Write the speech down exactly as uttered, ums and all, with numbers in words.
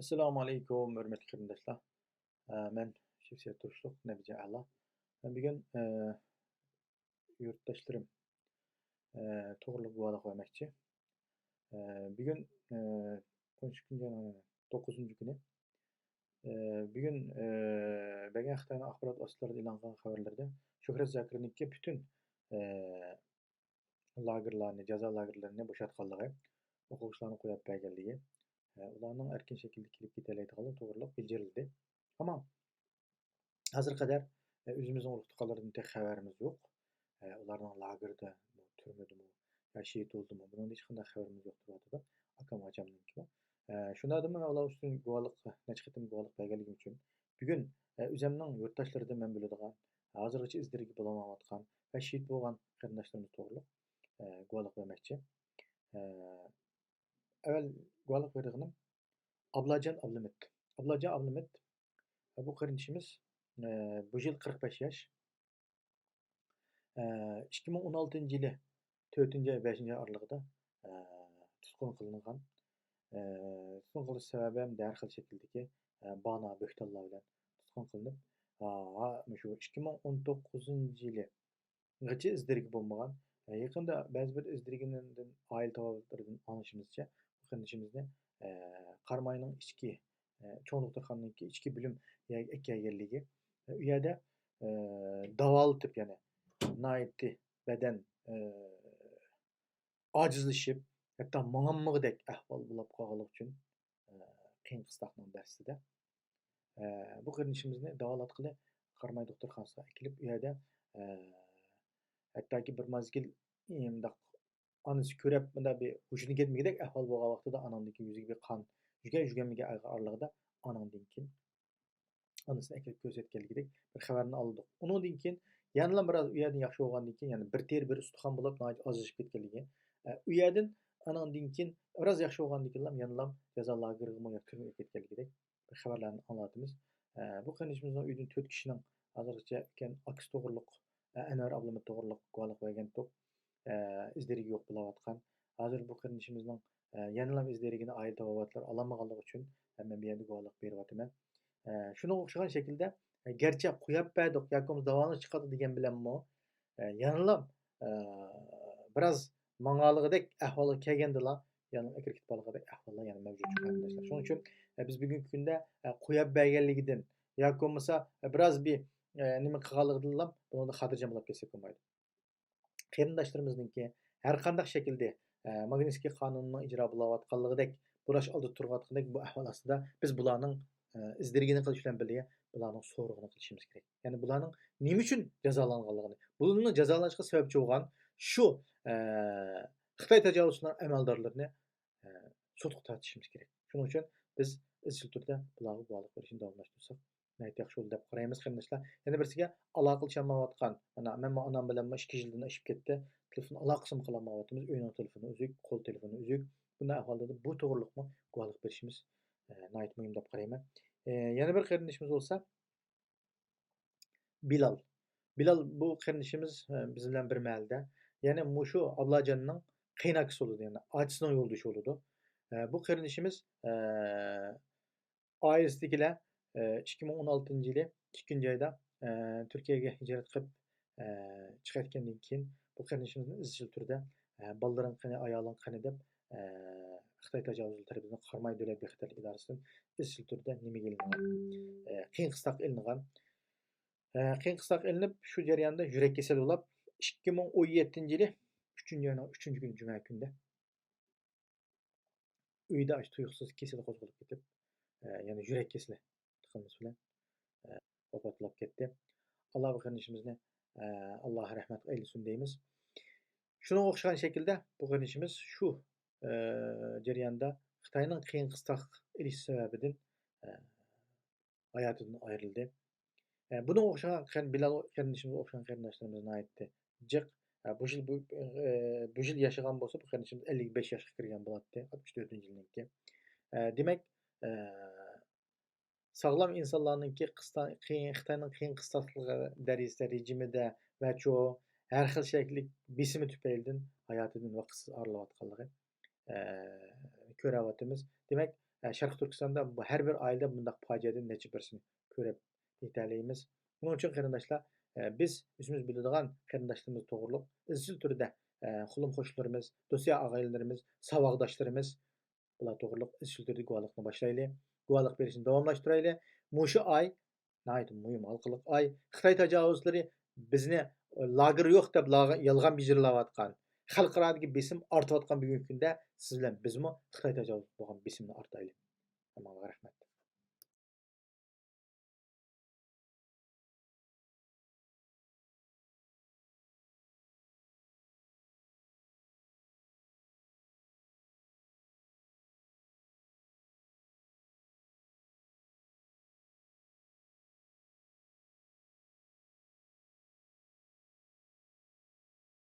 ئەسسالامۇ ئەلەيكۇم، ھۆرمەتلىك قېرىنداشلار. ئە، مەن شەمسىيە تۇرۇشلۇق، نەبىجە ئەلا. مەن بۈگۈن، ئە، يۇرتداشلىرىم، ئە، توغرىلىق گۇۋاھلىق بەرمەكچى. ئە، بۈگۈن، ئە، ئون ئىككىنچى ئاينىڭ توققۇزىنچى كۈنى. ئە، بۈگۈن، ئە، بەرگەن خىتاينىڭ ئاخبارات ۋاسىتىلىرىدە ئېلان قىلغان خەۋەرلىرىدە شۆھرەت زاكىرنىڭكى پۈتۈن، ئە، لاگېرلارنى، جازا لاگېرلىرىنى بوشاتقانلىقى، ئوقۇغۇچىلارنى قويۇپ بەرگەنلىكى، ئە، ئۇلارنىڭ ئەركىن شەكىلدە كېلىپ كېتەلەيدىغانلىقى توغرىلىق بىلدۈرۈلدى. ئەمما ھازىرغا قەدەر، ئە، ئۆزىمىزنىڭ ئۇرۇق-تۇغقانلىرىدىن تېخى خەۋىرىمىز يوق. ئە، ئۇلارنىڭ لاگېردىمۇ، تۈرمىدىمۇ، يا شېھىت بولدىمۇ، بۇنىڭدىن ھېچقانداق خەۋىرىمىز يوق تۇرۇۋاتىدۇ، ئاكام ئاچامنىڭكىمۇ. ئە، شۇنداقتىمۇ مەن ئۇلار ئۈستىدىن گۇۋاھلىق، نەچچە قېتىم گۇۋاھلىق بەرگەنلىكىم ئۈچۈن، بۈگۈن، ئە، ئۆزۈمنىڭ يۇرتداشلىرىدىن مەن بىلىدىغان، ھازىرغىچە ئىز دېرىكى بولالمايۋاتقان ۋە شېھىت بولغان قېرىنداشلىرىمىز توغرۇلۇق، ئە، گۇۋاھلىق بەرمەكچى. ئە، ئەۋۋەل گۇۋاھلىق بېرىدىغىنىم ئابلاجان ئابلىمىت. ئابلاجان ئابلىمىت، بۇ قېرىندىشىمىز، ئە، بۇ يىل قىرىق بەش ياش. ئىككى مىڭ ئون ئالتىنچى يىلى تۆتىنچى ئاي، بەشىنچى ئاي ئارىلىقىدا، ئە، تۇتقۇن قىلىنغان. ئە، تۇتقۇن قىلىش سەۋەبى ھەمدە ھەر خىل شەكىلدىكى، ئە، بانا، بۆھتانلار بىلەن تۇتقۇن قىلىنىپ، ئا، ھا، مۇشۇ ئىككى مىڭ ئون توققۇزىنچى يىلىغىچە ئىز دېرىكى بولمىغان. ئە، يېقىندا بەزى بىر ئىز دېرىكىدىن، ئائىلە تاۋابىئاتلىرىدىن ئاڭلىشىمىزچە، بۇ قېرىندىشىمىزنى، ئە، قاراماينىڭ ئىچكى، ئە، چوڭ دوختۇرخانىنىڭكى ئىچكى بۆلۈم يەرگە ئەكەلگەنلىكى، ئە، ئۇ يەردە، ئە، داۋالىتىپ، يەنى ناھايىتى بەدەن، ئە، ئاجىزلىشىپ، ھەتتا ماڭالمىغۇدەك ئەھۋال بولۇپ قالغانلىقى ئۈچۈن، ئە، قىيىن قىستاقنىڭ دەستىدە. ئە، بۇ قېرىندىشىمىزنى داۋالاتقىلى قاراماي دوختۇرخانىسىغا ئەكېلىپ، ئۇ يەردە، ئە، ھەتتاكى بىر مەزگىل، ئى، مۇنداق ئانىسى كۆرۈپ، مۇنداق بىر ھوشىدىن كەتمىگۈدەك ئەھۋال بولغان ۋاقتىدا، ئاناندىن كېيىن يۈزىگە بىر قان، يۈگەن يۈگەنمىگەن ئارىلىقىدا ئانىڭدىن كېيىن ئانىسىنى ئەكېلىپ كۆرسەتكەنلىكىدەك بىر خەۋەرنى ئالدۇق. ئۇنىڭدىن كېيىن يەنىلا بىر ئاز ئۇ يەردىن ياخشى بولغاندىن كېيىن، يەنە بىر تېرە، بىر ئۇستىخان بولۇپ، ناھايىتى ئاجىزلىشىپ كەتكەنلىكى. ئە، ئۇ يەردىن ئانىڭدىن كېيىن بىر ئاز ياخشى بولغاندىن كېيىنلا يەنىلا جازا لاگېرىغىمۇ يا تۈرمىگە كەتكەنلىكىدەك بىر خەۋەرلەرنى ئاڭلىۋاتىمىز. ئە، بۇ قېرىندىشىمىزنىڭ ئۆيىدىن تۆت كىشىنىڭ ھازىرغىچە ئىكەن، ئاكىسى توغرۇلۇق، ئە، ئەنۋەر ئابلىمىت توغرۇلۇق گۇۋاھلىق بەرگەنتۇق. ئە، ئىز دېرىكى يوق بولاۋاتقان. ھازىر بۇ قېرىندىشىمىزنىڭ، ئە، يەنىلا ئىز دېرىكىنى ئائىلە تاۋابىئاتلىرى ئالالمىغانلىقى ئۈچۈن، ئە، مەن بۇ يەردە گۇۋاھلىق بېرىۋاتىمەن. ئە، شۇنىڭغا ئوخشىغان شەكىلدە، ئە، گەرچە قويۇپ بەردۇق ياكى بولمىسا داۋالىنىش چىقاتتى دېگەن بىلەنمۇ، ئە، يەنىلا، ئە، بىراز ماڭالىغۇدەك ئەھۋالغا كەلگەندىلا، يەنە ئەكىرىپ كېتىپ قالغۇدەك ئەھۋاللار يەنە مەۋجۇت، قېرىنداشلار. شۇنىڭ ئۈچۈن، ئە، بىز بۈگۈنكى كۈندە، ئە، قويۇپ بەرگەنلىكىدىن ياكى بولمىسا، ئە، بىراز بىر، ئە، نېمە قىلغانلىقىدىنلا بۇنىڭدا خاتىرجەم بولۇپ كەتسەك بولمايدۇ. قېرىنداشلىرىمىزنىڭكى ھەر قانداق شەكىلدە، ئە، ماگنىتسكىي قانۇنىنىڭ ئىجرا بولۇۋاتقانلىقىدەك، بۇ ئالدىدا تۇرۇۋاتقاندەك بۇ ئەھۋال ئاستىدا بىز بۇلارنىڭ، ئە، ئىز دېرىكىنى قىلىش بىلەن بىللە بۇلارنىڭ سورىقىنى قىلىشىمىز كېرەك. يەنى بۇلارنىڭ نېمە ئۈچۈن جازالانغانلىقىنى، بۇلارنىڭ جازالانىشقا سەۋەبچى بولغان شۇ، ئە، خىتاي تاجاۋۇزچىلىرىنىڭ ئەمەلدارلىرىنى، ئە، سوتقا تارتىشىمىز كېرەك. شۇنىڭ ئۈچۈن بىز ئىزچىل تۈردە بۇلارغا گۇۋاھلىق بېرىشنى داۋاملاشتۇرساق ناھايىتى ياخشى بولدى دەپ قارايمىز، قېرىنداشلار. يەنە بىرسىگە، ئالاقىلىشالمايۋاتقان، مانا، مەنمۇ ئانام بىلەنمۇ ئىككى يىلدىن ئېشىپ كەتتى، تېلېفون ئالاقىسىمۇ قىلالمايۋاتىمىز، ئۆينىڭ تېلېفونى ئۈزۈك، قول تېلېفونى ئۈزۈك. بۇنداق ئەھۋالدا بۇ توغرىلىقمۇ گۇۋاھلىق بېرىشىمىز، ئە، ناھايىتى مۇھىم دەپ قارايمەن. ئە، يەنە بىر قېرىندىشىمىز بولسا، بىلال. بىلال بۇ قېرىندىشىمىز، ئە، بىز بىلەن بىر مەھەللىدە. يەنى مۇشۇ ئابلاجاننىڭ قېيىنئاكىسى بولىدۇ، يەنى ئاچىسىنىڭ يولدىشى بولىدۇ. ئە، بۇ قېرىندىشىمىز، ئە، ئائىلىسىدىكىلەر، ئە، ئىككى مىڭ ئون ئالتىنچى يىلى ئىككىنچى ئايدا، ئە، تۈركىيەگە ھىجرەت قىلىپ، ئە، چىقىۋەتكەندىن كېيىن بۇ قېرىندىشىمىزنى ئىزچىل تۈردە، ئە، بالىلىرىڭ قېنى، ئايالىڭ قېنى دەپ، ئە، خىتاي تاجاۋۇزچىلىرى تەرىپىدىن قاراماي دۆلەت بىخەتەرلىك ئىدارىسىدىن ئىزچىل تۈردە نېمىگە ئېلىنغان؟ ئە، قېيىن قىستاققا ئېلىنغان. ئە، قېيىن قىستاققا ئېلىنىپ، شۇ جەرياندا يۈرەك كېسىلى بولۇپ، ئىككى مىڭ ئون يەتتىنچى يىلى ئۈچىنچى ئاينىڭ ئۈچىنچى كۈنى جۈمە كۈنىدە ئۆيدە ئاشۇ تۇيۇقسىز كېسىلى قوزغىلىپ كېتىپ، ئە، يەنە يۈرەك كېسىلى تىقىلمىسى بىلەن، ئە، ۋاپات بولاپ كەتتى. ئاللا بۇ قېرىندىشىمىزنى، ئە، ئاللا رەھمەت ئەيلىسۇن دەيمىز. شۇنىڭغا ئوخشىغان شەكىلدە بۇ قېرىندىشىمىز شۇ، ئە، جەرياندا خىتاينىڭ قېيىن قىستاق ئېلىشى سەۋەبىدىن، ئە، ھاياتىدىن ئايرىلدى. ئە، بۇنىڭغا ئوخشىغان قېرىن-، بىلال قېرىندىشىمىزغا ئوخشىغان قېرىنداشلىرىمىز ناھايىتى جىق. ئە، بۇ يىل بۇ، ئە، بۇ يىل ياشىغان بولسا، بۇ قېرىندىشىمىز ئەللىك بەش ياشقا كىرگەن بولاتتى، ئاتمىش تۆتىنچى يىلنىڭكى. ئە، دېمەك، ئە، ساغلام ئىنسانلارنىڭكى قىستا-، قىيىن، خىتاينىڭ قېيىن قىستاقلىقى دەرىجىسىدە رېجىمىدە ۋە چۇ ھەر خىل شەكىللىك بېسىمى تۈپەيلىدىن ھاياتىدىن ۋاقىتسىز ئايرىلىۋاتقانلىقى، ئە، كۆرۈۋاتىمىز. دېمەك، ئە، شەرقىي تۈركىستاندا بۇ ھەر بىر ئائىلىدە بۇنداق پاجىئەدىن نەچچە بىرسىنى كۆرۈپ يېتەلەيمىز. شۇنىڭ ئۈچۈن قېرىنداشلار، ئە، بىز ئۆزىمىز بىلىدىغان قېرىنداشلىرىمىز توغرۇلۇق ئىزچىل تۈردە، ئە، قولۇم قوشنىلىرىمىز، دوستى ئاغىنىلىرىمىز، ساۋاقداشلىرىمىز، بۇلار توغرۇلۇق ئىزچىل تۈردە گۇۋاھلىقنى باشلايلى. گۇۋاھلىق بېرىشنى داۋاملاشتۇرايلى. مۇشۇ ئاي ناھايىتى مۇھىم ھالقىلىق ئاي. خىتاي تاجاۋۇزچىلىرى بىزنى، ئە، لاگېر يوق دەپ لاغا-، يالغان بىجىرلاۋاتقان، خەلقئارادىكى بېسىم ئارتىۋاتقان بۈگۈنكى كۈندە سىز بىلەن بىزمۇ خىتاي تاجاۋۇزى بولغان بېسىمنى ئارتايلى. ھەممىڭلارغا رەھمەت.